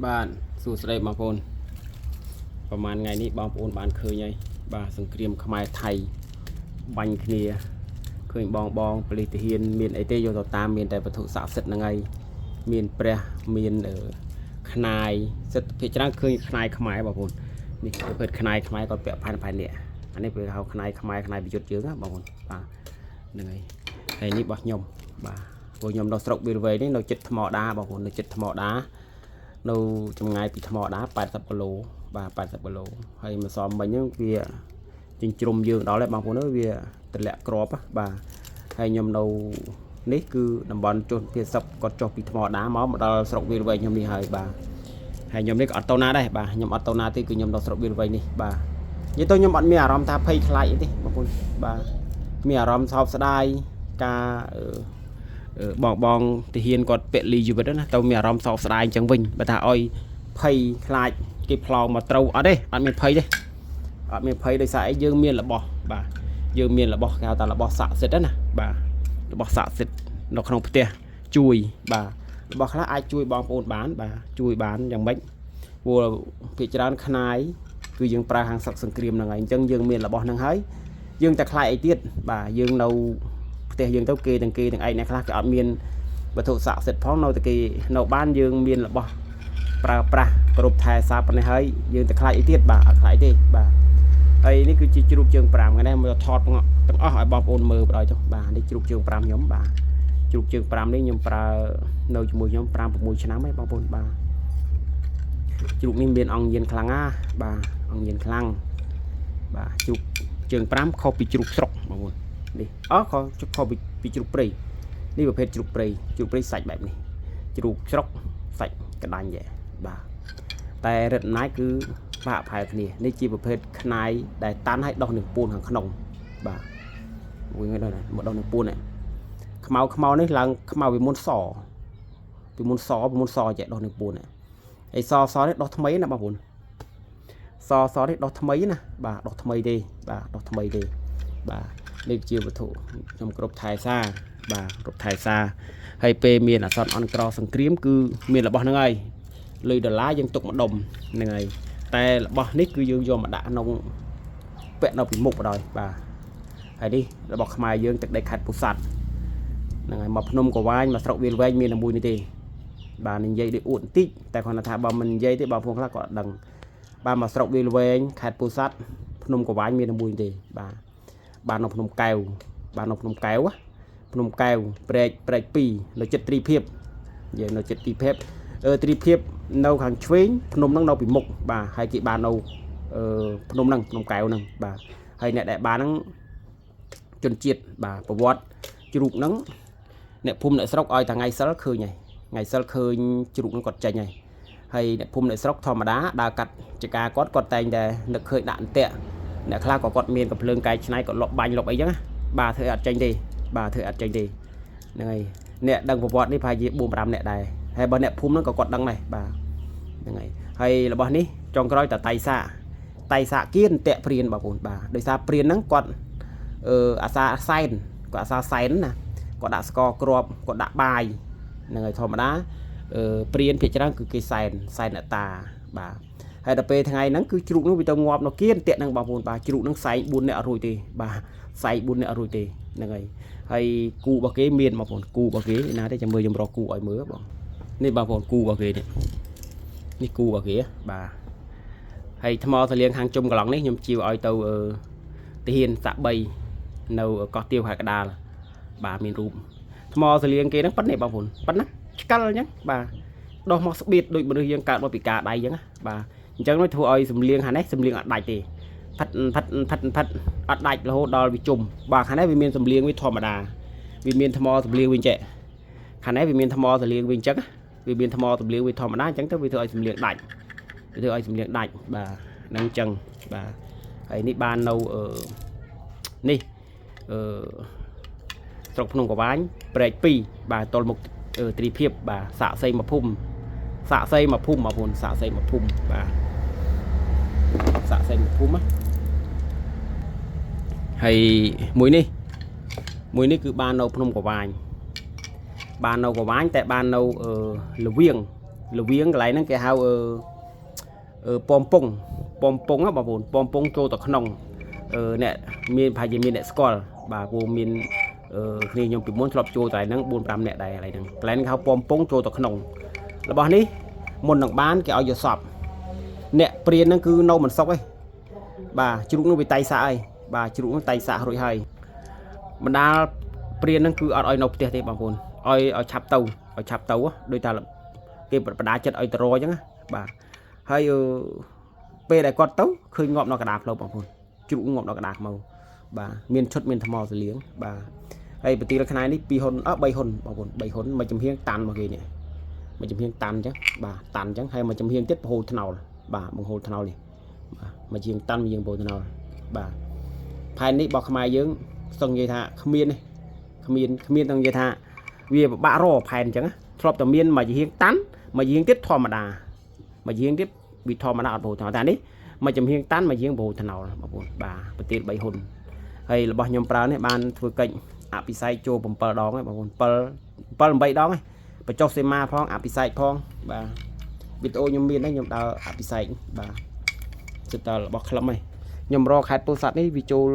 បាទសួស្តីបងប្អូនប្រហែលថ្ងៃនេះបងប្អូនបានឃើញហើយបាទសង្គ្រាមខ្មែរថៃបាញ់គ្នាឃើញបងបងប៉ូលីសទាហានមានអីទេយកទៅតាមមានតែវត្ថុស័ក្តិសិទ្ធិហ្នឹងហើយមានព្រះមានខ្នាយសិទ្ធិភាគច្រើនឃើញខ្នាយខ្មែរបងប្អូននេះប្រភេទខ្នាយខ្មែរគាត់ពាក់ផែនផែននេះអានេះគេហៅខ្នាយខ្មែរខ្នាយប្រយុទ្ធយើងណាបងប្អូនបាទហ្នឹងហើយហើយនេះរបស់ខ្ញុំបាទព្រោះខ្ញុំនៅស្រុកវីរវៃនេះនៅចិត្តថ្មដាបងប្អូននៅចិត្តថ្មដា នៅចម្ងាយពីថ្មដា80គីឡូបាទ80គីឡូហើយម្សិលមិញហ្នឹងវាចិញ្ជ្រុំយើងដល់ហើយបងប្អូនអើយវាតម្លាក់ក្របបាទហើយខ្ញុំនៅនេះគឺតំបន់ជនភាសឹបគាត់ចុះពីថ្មដាមកមកដល់ស្រុកវាលវែងខ្ញុំនេះហើយបាទហើយខ្ញុំនេះក៏អត់ទៅណាដែរបាទខ្ញុំអត់ទៅណាទេគឺខ្ញុំនៅស្រុកវាលវែងនេះបាទនិយាយទៅខ្ញុំអត់មានអារម្មណ៍ថាភ័យខ្លាចអីទេបងប្អូនបាទមានអារម្មណ៍សោកស្ដាយការបងបងទាហានគាត់ពលីជីវិតណាទៅមានអារម្មណ៍សោកស្ដាយអញ្ចឹងវិញបើថាឲ្យភ័យខ្លាចគេផ្លោងមកត្រូវអត់ទេអត់មានភ័យទេអត់មានភ័យដោយសារអីយើងមានរបស់បាទយើងមានរបស់គេហៅថារបស់ស័ក្តិសិទ្ធិណាបាទរបស់ស័ក្តិសិទ្ធិនៅក្នុងផ្ទះជួយបាទរបស់ខ្លះអាចជួយបងប្អូនបានបាទជួយបានយ៉ាងម៉េចព្រោះភាគច្រើនខ្នាយគឺយើងប្រើហាងសឹកសង្គ្រាមហ្នឹងហើយអញ្ចឹងយើងមានរបស់ហ្នឹងហើយយើងតែខ្លាចអីទៀតបាទយើងនៅផ្ទះយើងទៅគេទាំងគេទាំងឯងអ្នកខ្លះគេអត់មានវត្ថុស័ក្តិសិទ្ធិផងនៅតែគេនៅបានយើងមានរបស់ប្រើប្រាស់គ្រប់ថែសារប៉ុណ្ណេះហើយយើងតែខ្លាចអីទៀតបាទអត់ខ្លាចទេបាទហើយនេះគឺជាជ្រូកជើង5ថ្ងៃនេះមកថតទាំងអស់ឲ្យបងប្អូនមើលបណ្ដោយចុះបាទនេះជ្រូកជើង5ខ្ញុំបាទជ្រូកជើង5នេះខ្ញុំប្រើនៅជាមួយខ្ញុំ5 6ឆ្នាំហើយបងប្អូនបាទជ្រូកនេះមានអង្គញៀនខ្លាំងណាបាទអង្គញៀនខ្លាំងបាទជ្រូកជើង5ខុសពីជ្រូកស្រុកបងប្អូននេះអខុសខុសពីជ្រូកព្រៃនេះប្រភេទជ្រូកព្រៃជ្រូកព្រៃសាច់បែបនេះជ្រូកស្រុកសាច់កដាញ់យេបាទតែរិទ្ធអំណាចគឺបាក់ផែគ្នានេះជាប្រភេទខ្នាយដែលតាន់ឲ្យដោះនឹងពួនខាងក្នុងបាទមួយថ្ងៃដោះមកដោះនឹងពួននេះខ្មៅខ្មៅនេះឡើងខ្មៅពីមុនសពីមុនសពីមុនសចេះដោះនឹងពួននេះហើយសសនេះដោះថ្មីណាបងប្អូនសសនេះដោះថ្មីណាបាទដោះថ្មីទេបាទដោះថ្មីទេបាទនេះជាវត្ថុខ្ញុំគ្រប់ថែសារបាទគ្រប់ថែសារហើយពេលមានអាសន្នអន់ក្រសង្គ្រាមគឺមានរបស់ហ្នឹងហើយលុយដុល្លារយើងទុកម្ដុំហ្នឹងហើយតែរបស់នេះគឺយើងយកមកដាក់ក្នុងពាក់នៅពីមុខបណ្ដោយបាទហើយនេះរបស់ខ្មែរយើងទឹកដីខេត្តពោធិ៍សាត់ហ្នឹងហើយមកភ្នំកវ៉ាញមកស្រុកវាលវែងមានតែមួយនេះទេបាទនិយាយដូចអួតបន្តិចតែគ្រាន់តែថាបើមិននិយាយទេបងប្អូនខ្លះក៏អត់ដឹងបាទមកស្រុកវាលវែងខេត្តពោធិ៍សាត់ភ្នំកវ៉ាញមានតែមួយនេះទេបាទបាទនៅភ្នំកែវបាទនៅភ្នំកែវភ្នំកែវព្រែកព្រែក2នៅចិត្តទ្រីភិបនិយាយនៅចិត្តទ្រីភិបអឺទ្រីភិបនៅខាងឆ្វេងភ្នំហ្នឹងនៅពីមុខបាទហើយគេបាននៅអឺភ្នំហ្នឹងភ្នំកែវហ្នឹងបាទហើយអ្នកដែលបានហ្នឹងជនជាតិបាទប្រវត្តិជ្រូកហ្នឹងអ្នកភូមិអ្នកស្រុកឲ្យតែថ្ងៃសិលឃើញហើយថ្ងៃសិលឃើញជ្រូកហ្នឹងគាត់ចេញហើយហើយអ្នកភូមិអ្នកស្រុកធម្មតាដើរកាត់ចកាគាត់គាត់តែងតែនឹកឃើញដាក់អន្ទាក់អ្នកខ្លះក៏គាត់មានកំភ្លើងកែច្នៃគាត់លប់បាញ់លប់អីចឹងណាបាទធ្វើអត់ចេញទេបាទធ្វើអត់ចេញទេហ្នឹងហើយអ្នកដឹងប្រវត្តិនេះប្រហែលជា4 5អ្នកដែរហើយបើអ្នកភូមិហ្នឹងក៏គាត់ដឹងដែរបាទហ្នឹងហើយហើយរបស់នេះចុងក្រោយតតៃសាតៃសាគៀនតាក់ព្រានបងប្អូនបាទដោយសារព្រានហ្នឹងគាត់អឺអាសាសែនគាត់អាសាសែនណាគាត់ដាក់ស្ករគ្រាប់គាត់ដាក់បាយហ្នឹងហើយធម្មតាអឺព្រានភាគច្រើនគឺគេសែនសែនអ្នកតាបាទហើយដល់ពេលថ្ងៃហ្នឹងគឺជ្រូកហ្នឹងវាទៅងាប់នៅគៀនតាក់ហ្នឹងបងប្អូនបាទជ្រូកហ្នឹងសែង4នាក់អត់រួចទេបាទសែង4នាក់អត់រួចទេហ្នឹងហើយហើយគូរបស់គេមានបងប្អូនគូរបស់គេណាទេចាំមើលខ្ញុំរកគូឲ្យមើលបងនេះបងប្អូនគូរបស់គេនេះនេះគូរបស់គេបាទហើយថ្មសលៀងខាងជុំកន្លងនេះខ្ញុំជាវឲ្យទៅទាហានសាក់3នៅកោះទាវខេត្តកដាលបាទមានរូបថ្មសលៀងគេហ្នឹងប៉ុណ្ណេះបងប្អូនប៉ុណ្ណាឆ្កិលអញ្ចឹងបាទដោះមកស្បៀតដូចមនុស្សយើងកើតមកពីការដៃអញ្ចឹងណាបាទអញ្ចឹងនោះធ្វើឲ្យសំលៀងខាងនេះសំលៀងអត់ដាច់ទេផិតផិតផិតផិតអត់ដាច់រហូតដល់វាជុំបាទខាងនេះវាមានសំលៀងវាធម្មតាវាមានថ្មសំលៀងវិញចេះខាងនេះវាមានថ្មសំលៀងវិញអញ្ចឹងវាមានថ្មសំលៀងវាធម្មតាអញ្ចឹងទៅវាធ្វើឲ្យសំលៀងដាច់វាធ្វើឲ្យសំលៀងដាច់បាទហ្នឹងអញ្ចឹងបាទហើយនេះបាននៅអឺនេះអឺស្រុកភ្នំកវ៉ាញព្រែក2បាទទល់មុខទ្រីភិបបាទសាកសីមកភូមិសាកសីមកភូមិបងប្អូនសាកសីមកភូមិបាទសាកសីមកភូមិណាហើយមួយនេះមួយនេះគឺបាននៅភ្នំកវ៉ាញបាននៅកវ៉ាញតែបាននៅលវៀង លវៀងកន្លែងហ្នឹងគេហៅអឺអឺពំពងពំពងណាបងប្អូនពំពងចូលទៅក្នុងអឺអ្នកមានប្រហែលជាមានអ្នកស្គាល់បាទព្រោះមានអឺគ្នាខ្ញុំពីមុនធ្លាប់ចូលកន្លែងហ្នឹង4 5អ្នកដែរកន្លែងហ្នឹងកន្លែងហ្នឹងគេហៅពំពងចូលទៅក្នុងរបស់នេះមុននឹងបានគេឲ្យយកសពអ្នកព្រានហ្នឹងគឺនៅមិនសុកទេបាទជ្រូកនោះវាតៃសាក់ហើយបាទជ្រូកនោះតៃសាក់រួចហើយបណ្ដាលព្រានហ្នឹងគឺអត់ឲ្យនៅផ្ទះទេបងប្អូនឲ្យឲ្យឆាប់ទៅឲ្យឆាប់ទៅដូចថាគេបដាចិត្តឲ្យទៅរអញ្ចឹងណាបាទហើយអឺពេលដែលគាត់ទៅឃើញងាប់នៅកណ្ដាលផ្លូវបងប្អូនជ្រូកងាប់នៅកណ្ដាលខ្មៅបាទមានឈុតមានថ្មសលៀងបាទហើយបទីលខ្នាយនេះ2ហ៊ុនអ3ហ៊ុនបងប្អូន3ហ៊ុនមួយចំហៀងតាន់មកគេនេះមួយចំហៀងតាន់អញ្ចឹងបាទតាន់អញ្ចឹងហើយមួយចំហៀងទៀតបង្ហូរថ្នោលបាទបង្ហូរថ្នោលនេះបាទមួយជាងតាន់មួយជាងបង្ហូរថ្នោលបាទផែននេះរបស់ខ្មែរយើងសឹងនិយាយថាគ្មានទេគ្មានគ្មានទាំងនិយាយថាវាពិបាករកផែនអញ្ចឹងណាធ្លាប់តែមានមួយជាងតាន់មួយជាងទៀតធម្មតាមួយជាងទៀតវាធម្មតាអត់បង្ហូរថ្នោលតែនេះមួយចំហៀងតាន់មួយជាងបង្ហូរថ្នោលបងប្អូនបាទប្រទេស3ហ៊ុនហើយរបស់ខ្ញុំប្រើនេះបានធ្វើកិច្ចអភិសេកចូល7ដងហើយបងប្អូន7 7 8ដងហើយបញ្ចុះសេមាផងអភិសេកផងបាទវីដេអូខ្ញុំមានហើយខ្ញុំដើរអភិសេកបាទសិតតរបស់ក្លឹមហើយខ្ញុំរកខេត្តពោធិ៍សាត់នេះវាចូល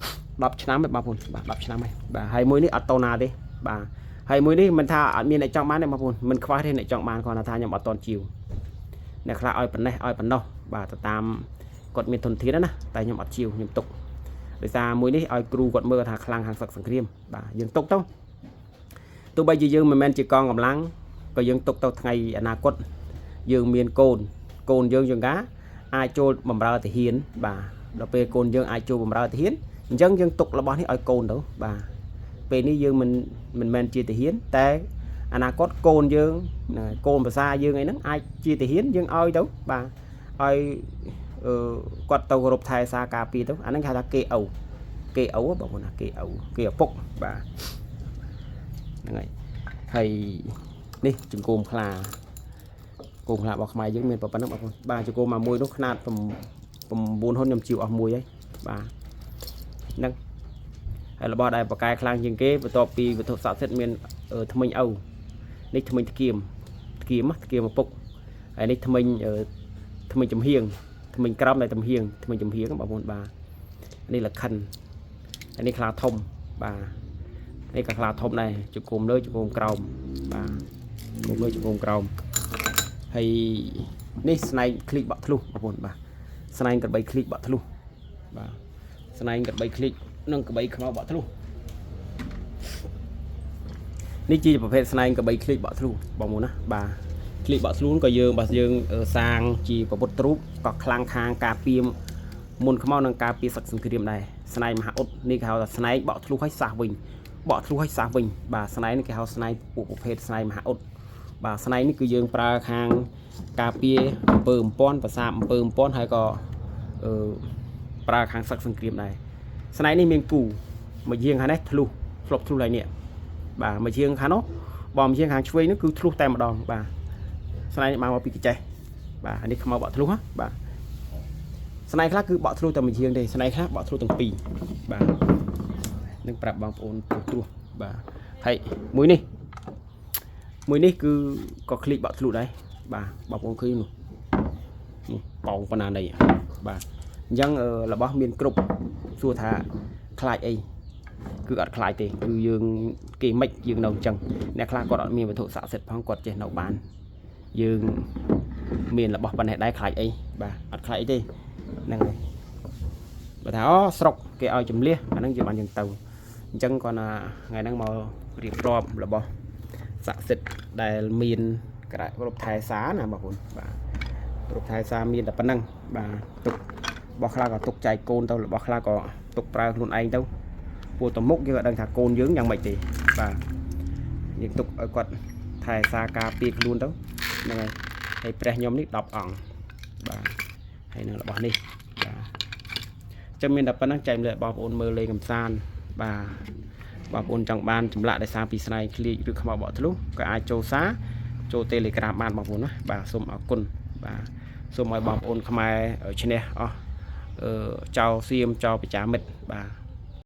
10ឆ្នាំហើយបងប្អូនបាទ10ឆ្នាំហើយបាទហើយមួយនេះអត់តណាទេបាទហើយមួយនេះមិនថាអត់មានអ្នកចង់បានទេបងប្អូនមិនខ្វះទេអ្នកចង់បានគ្រាន់តែថាខ្ញុំអត់តន់ជាវអ្នកខ្លះឲ្យប៉ុណ្ណេះឲ្យប៉ុណ្ណោះបាទទៅតាមគាត់មានធនធានណាតែខ្ញុំអត់ជាវខ្ញុំទុកដោយសារមួយនេះឲ្យគ្រូគាត់មើលថាខ្លាំងខាងសឹកសង្គ្រាមបាទយើងទុកទៅទោះបីជាយើងមិនមែនជាកងកម្លាំងក៏យើងទុកទៅថ្ងៃអនាគតយើងមានកូនកូនយើងជាងការអាចចូលបំរើទាហានបាទដល់ពេលកូនយើងអាចចូលបំរើទាហានអញ្ចឹងយើងទុករបស់នេះឲ្យកូនទៅបាទពេលនេះយើងមិនមិនមែនជាទាហានតែអនាគតកូនយើងហ្នឹងហើយកូនភាសាយើងអីហ្នឹងអាចជាទាហានយើងឲ្យទៅបាទឲ្យអឺគាត់ទៅគោរពថែសារការពារទៅអាហ្នឹងគេហៅថាគេឪគេឪបងប្អូនណាគេឪគេឪពុកបាទហ្នឹងហើយហើយនេះចង្គោមខ្លាគោមខ្លារបស់ខ្មែរយើងមានប៉ុណ្ណឹងបងប្អូនបាទចង្គោមមកមួយនោះខ្នាត9ហ៊ុនខ្ញុំជីវអស់មួយហើយបាទហ្នឹងហើយរបស់ដែលបកកែខ្លាំងជាងគេបន្ទាប់ពីវត្ថុស័ក្តិសិទ្ធិមានថ្មិញឪនេះថ្មិញធ្គៀមធ្គៀមធ្គៀមឪពុកហើយនេះថ្មិញថ្មិញចំហៀងថ្មិញក្រោមដែលចំហៀងថ្មិញចំហៀងបងប្អូនបាទនេះលខិនហើយនេះខ្លាធំបាទនេះក៏ខ្លាធំដែរជង្គមលើជង្គមក្រោមបាទជង្គមលើជង្គមក្រោមហើយនេះស្នែងឃ្លីកបាក់ធ្លុះបងប្អូនបាទស្នែងក្របីឃ្លីកបាក់ធ្លុះបាទស្នែងក្របីឃ្លីកនិងក្របីខ្មៅបាក់ធ្លុះនេះជាប្រភេទស្នែងក្របីឃ្លីកបាក់ធ្លុះបងប្អូនណាបាទឃ្លីកបាក់ធ្លុះក៏យើងបើយើងសាងជាប្រពុតរូបក៏ខ្លាំងខាងការពារមុនខ្មៅនិងការពារសឹកសង្គ្រាមដែរស្នែងមហាឧត្តនេះគេហៅថាស្នែងបក់ធ្លុះឲ្យសះវិញបក់ធ្លុះឲ្យសះវិញបាទស្នែងនេះគេហៅស្នែងពួកប្រភេទស្នែងមហាឧត្តបាទស្នែងនេះគឺយើងប្រើខាងការពារអំពើអំព័ន្ធប្រសាទអំពើអំព័ន្ធហើយក៏អឺប្រើខាងសឹកសង្គ្រាមដែរស្នែងនេះមានគូមួយយាងខាងនេះធ្លុះធ្លុបធ្លុះឡើយនេះបាទមួយជាងខាងនោះបើមួយជាងខាងឆ្វេងនោះគឺធ្លុះតែម្ដងបាទស្នែងនេះបានមកពីកចេះបាទអានេះខ្មៅបក់ធ្លុះណាបាទស្នែងខ្លះគឺបក់ធ្លុះតែមួយជាងទេស្នែងខ្លះបក់ធ្លុះទាំងពីរបាទនឹងប្រាប់បងប្អូនត្រួសត្រាសបាទហើយមួយនេះមួយនេះគឺក៏ឃ្លីកបក់ធ្លុះដែរបាទបងប្អូនឃើញនោះនេះប៉ោងប៉ុណ្ណានេះបាទអញ្ចឹងរបស់មានគ្រប់សួរថាខ្លាចអីគឺអត់ខ្លាចទេគឺយើងគេមិនយើងនៅអញ្ចឹងអ្នកខ្លះគាត់អត់មានវត្ថុស័ក្តិសិទ្ធិផងគាត់ចេះនៅបានយើងមានរបស់ប៉ុណ្ណេះដែរខ្លាចអីបាទអត់ខ្លាចអីទេហ្នឹងហើយបើថាអូស្រុកគេឲ្យចម្លៀសអាហ្នឹងយើងបានយើងទៅអញ្ចឹងគាត់ថាថ្ងៃហ្នឹងមករៀបរាប់របស់ស័ក្តិសិទ្ធិដែលមានក្រគ្រប់ថែសារណាបងប្អូនបាទគ្រប់ថែសារមានតែប៉ុណ្្នឹងបាទទុករបស់ខ្លះក៏ទុកចែកកូនទៅរបស់ខ្លះក៏ទុកប្រើខ្លួនឯងទៅពួកតមុខយើងអត់ដឹងថាកូនយើងយ៉ាងម៉េចទេបាទយើងទុកឲ្យគាត់ថែសារការពារខ្លួនទៅហ្នឹងហើយហើយព្រះខ្ញុំនេះ10អង្គបាទហើយនឹងរបស់នេះបាទចឹងមានតែប៉ុណ្្នឹងចែកម្លែកបងប្អូនមើលលេងកំសាន្តបាទបងប្អូនចង់បានចម្លាក់ដែលសាងពីស្នែងឃ្លៀកឬខ្មៅបក់ធ្លុះក៏អាចចូលសារចូល Telegram បានបងប្អូនណាបាទសូមអរគុណបាទសូមឲ្យបងប្អូនខ្មែរឈ្នះអស់អឺចៅសៀមចៅប្រជាមិត្តបាទ